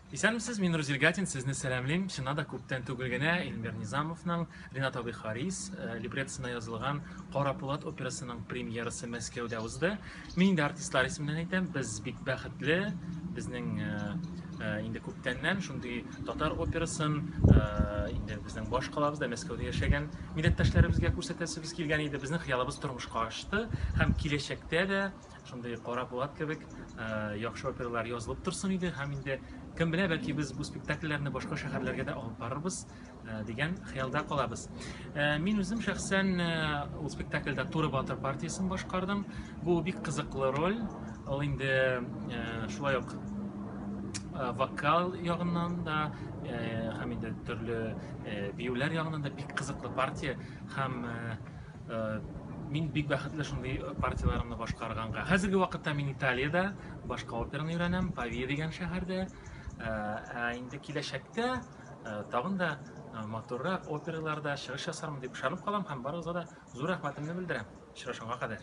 Исәнмесез, мин Рузил Гатин, сезне сәламлим. Чыннан да күптән түгел генә Эльмир Низамовның Ренат абый Харис либреттосына язылган Кара пулат операсының премьерасы Мәскәүдә узды. Мин инде артистлар исеменнән әйтәм, без бик бәхетле, безнең инде күптәннән шундый татар операсын инде безнең баш калабызда Мәскәүдә яшәгән милләттәшләребезгә күрсәтәсебез килгән иде. Безнең хыялыбыз тормышка ашты һәм киләчәктә дә Шундый Кара Пулат кебек яхшы опералар язылып торсын иде һәм инде кем белә, бәлки без бу спектакльләрне башка шәһәрләргә дә алып барырбыз дигән хыялда калабыз. Мин үзем шәхсән ул спектакльдә Туры батыр партиясен башкардым. Бу бик кызыклы роль. Ул инде шулай ук вокал ягыннан да һәм инде төрле биюләр ягыннан да бик кызыклы партия һәм Мин бик бәхетле шундый партияләремне башкарганга. Хәзерге вакытта мин Италиядә башка операны өйрәнәм, Павия дигән шәһәрдә. Ә инде киләчәктә тагын да матуррак операларда чыгыш ясармын дип ышанып калам һәм барыгызга да зур рәхмәтемне белдерәм. Очрашуга кадәр.